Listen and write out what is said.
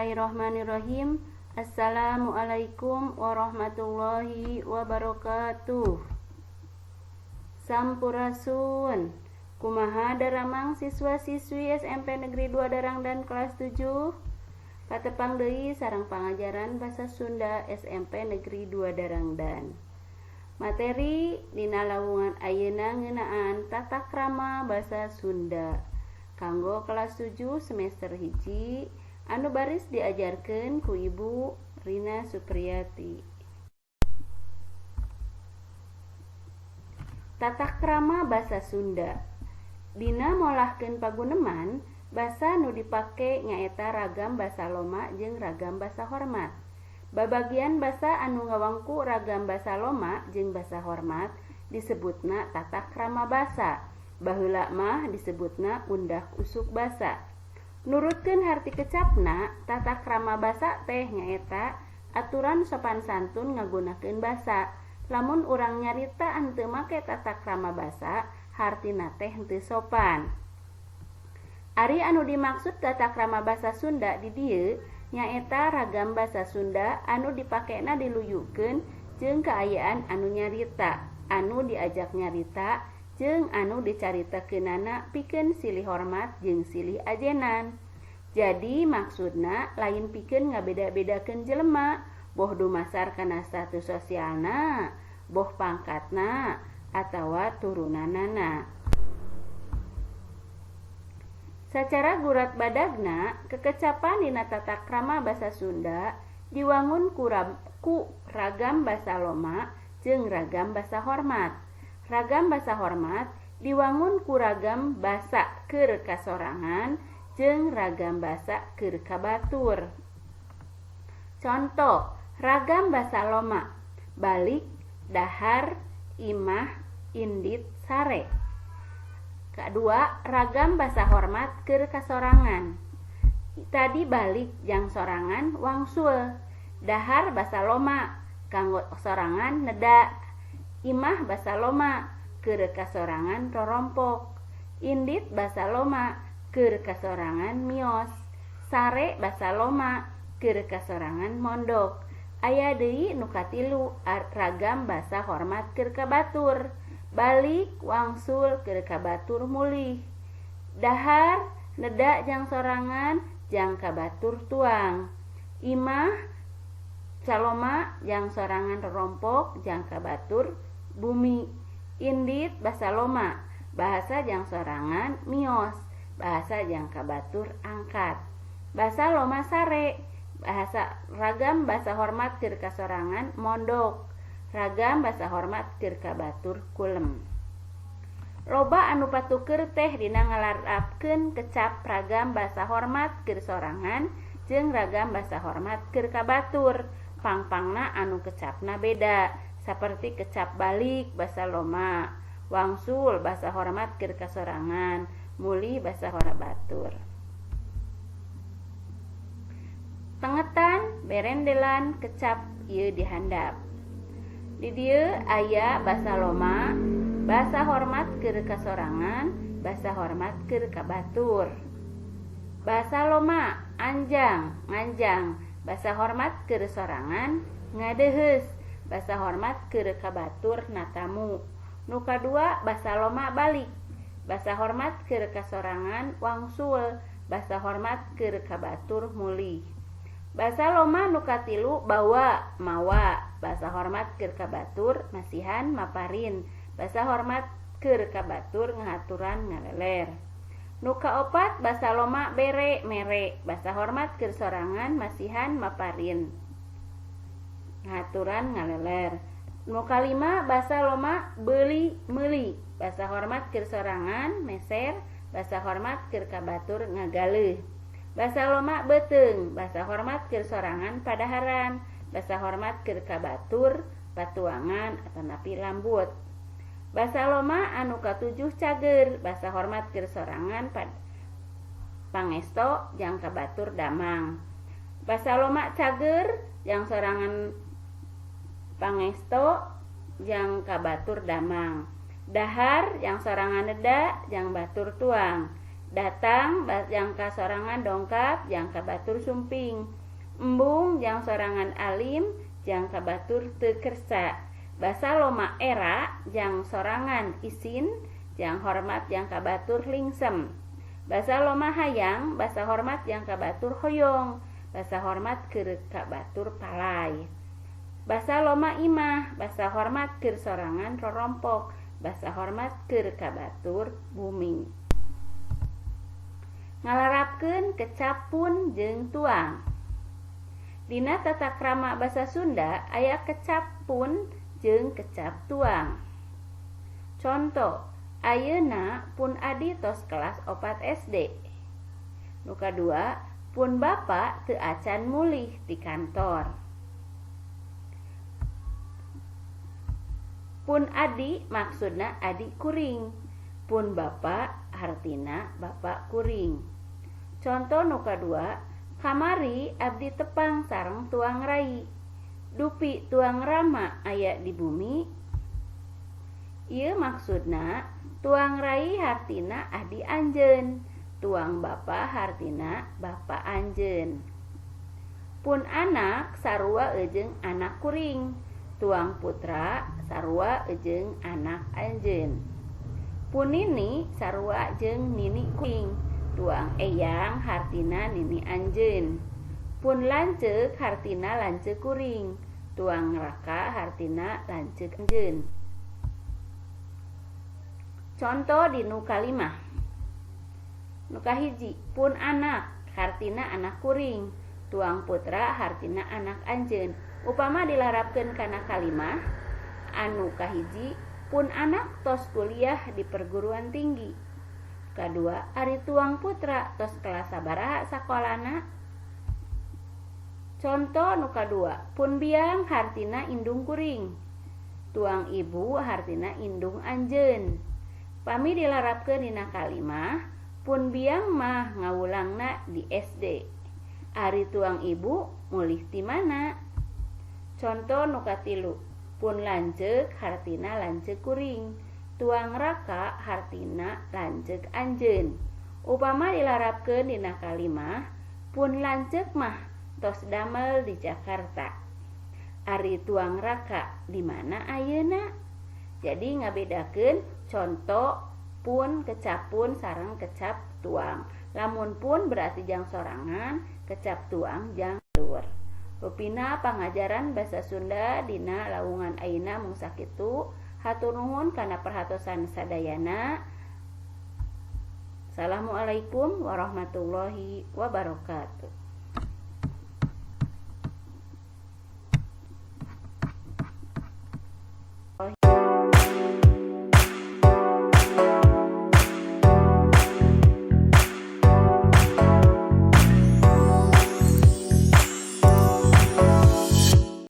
Bismillahirrahmanirrahim. Assalamualaikum warahmatullahi wabarakatuh. Sampurasun. Kumaha daramang siswa-siswi SMP Negeri 2 Darangdan kelas 7? Patepang deui sareng pangajaran Basa Sunda SMP Negeri 2 Darangdan. Materi dina lawungan ayeuna ngeunaan tata krama Basa Sunda kanggo kelas 7 semester 1 anu baris diajarkeun ku Ibu Rina Supriyati. Tata krama Basa Sunda. Dina molahkeun paguneman, basa nu dipake nyaeta ragam basa loma jeung ragam basa hormat. Babagian basa anu ngawangku ragam basa loma jeung basa hormat disebutna tata krama basa. Baheula mah disebutna undak usuk basa. Nurutkeun harti kecapna, tata krama basa teh nyaeta aturan sopan santun ngagunakeun basa. Lamun urang nyarita henteu make tata krama basa, hartina teh henteu sopan. Ari anu dimaksud tata krama basa Sunda di dieu nyaeta ragam basa Sunda anu dipakena diluyukeun jeung kaayaan anu nyarita, anu diajak nyarita jeung anu dicaritakeunana pikeun silih hormat jeung silih ajenan. Jadi maksudna lain pikeun ngabeda-bedakeun jelema, boh dumasar kana status sosialna, boh pangkatna, atawa turunanana. Sacara gurat badagna, kekecapan dina tata krama basa Sunda diwangun ku ragam basa loma jeung ragam basa hormat. Ragam basa hormat diwangun ku ragam basa keur kasorangan jeung ragam basa keur kabatur. Contoh, ragam basa loma: balik, dahar, imah, indit, sare. Kedua, ragam basa hormat keur kasorangan. Tadi balik jang sorangan wangsul, dahar basa loma kanggo sorangan neda, imah basa loma keur kasorangan rorompok, indit basa loma keur kasorangan mios, sare basa loma keur kasorangan mondok. Aya deui nu katilu, ragam basa hormat keur kabatur. Balik wangsul keur kabatur mulih, dahar neda jang sorangan jang kabatur tuang, imah caloma jang sorangan rorompok jang kabatur bumi, indit basa loma bahasa jang sorangan mios, bahasa jang kabatur angkat. Basa loma sare, bahasa ragam basa hormat keur kasorangan mondok, ragam basa hormat keur kabatur kulem. Loba anu patuker teh dina ngalarapkeun kecap ragam basa hormat keur sorangan jeung ragam basa hormat keur kabatur. Pangpangna anu kecapna beda, saperti kecap balik basa loma, wangsul basa hormat keur kasorangan, mulih basa hormat batur. Tengetan berendelan kecap ieu dihandap. Di dieu aya basa loma, basa hormat keur kasorangan, basa hormat keur kabatur. Basa loma anjang, nganjang, basa hormat keur sorangan ngadeuheus, basa hormat keur kabatur natamu. Nu kadua basa loma balik, basa hormat keur kasorangan wangsul, basa hormat keur kabatur mulih. Basa loma nu katilu bawa, mawa, basa hormat keur kabatur masihan maparin, basa hormat keur kabatur ngahaturan ngaleler. Nu kaopat basa loma bere, mere, basa hormat keur sorangan masihan maparin, ngahaturan ngaleler. Nu kalima basa loma beuli, meuli, basa hormat keur sorangan meser, basa hormat keur kabatur ngagaleuh. Basa loma beuteung, basa hormat keur sorangan padaharan, basa hormat keur kabatur patuangan atanapi lambut. Basa loma anu katujuh cager, basa hormat keur sorangan pangesto jang kabatur damang. Basa loma cager jang sorangan pangesto jang kabatur damang. Dahar jang sorangan neda jang batur tuang. Datang jang ka sorangan dongkap, jang ka batur sumping. Embung jang sorangan alim, jang ka batur teu kersa. Basa loma era jang sorangan isin, jang hormat jang ka batur lingsem. Basa loma hayang, basa hormat jang ka batur hoyong, basa hormat keur ka batur palay. Basa loma imah, basa hormat keur sorangan rorompok, basa hormat keur ka batur bumi. Ngalarapkeun kecap pun jeung tuang. Dina tata krama basa Sunda aya kecap pun jeung kecap tuang. Conto, ayeuna pun adi tos kelas 4 SD. Nu kadua, pun bapa teu acan mulih ti kantor. Pun adi maksudna adi kuring, pun bapa hartina bapa kuring. Conto nu kadua, kamari abdi tepang sareng tuang rai. Dupi tuang rama aya di bumi. Ieu maksudna tuang rai hartina adi anjeun, tuang bapa hartina bapa anjeun. Pun anak sarua jeung anak kuring, tuang putra sarua jeung anak anjeun. Pun nini sarua jeung nini kuring, tuang eyang hartina nini anjeun. Pun lanceuk hartina lanceuk kuring, tuang raka hartina lanceuk anjeun. Conto di nu kalimah. Nu kahiji, pun anak hartina anak kuring, tuang putra hartina anak anjeun. Upama dilarapkeun kana kalimah anu kahiji, pun anak tos kuliah di perguruan tinggi. Kadua, ari tuang putra tos kelas sabaraha sakolana. Conto nu kadua, pun biang hartina indung kuring, tuang ibu hartina indung anjeun. Pami dilarapkeun dina kalimah, pun biang mah ngawulangna di SD. Ari tuang ibu mulih ti mana? Conto nu katilu, pun lanceuk hartina lanceuk kuring, tuang raka hartina lanceuk anjeun. Upama dilarapkeun dina kalimah, pun lanceuk mah tos damel di Jakarta. Ari tuang raka di mana ayeuna? Jadi ngabedakeun conto pun kecap pun sareng kecap tuang. Lamun pun berarti jang sorangan, kecap tuang jang batur. Rupina pangajaran basa Sunda dina lawungan ayeuna mung sakitu. Hatur nuhun kana perhatosan sadayana. Assalamualaikum warahmatullahi wabarakatuh.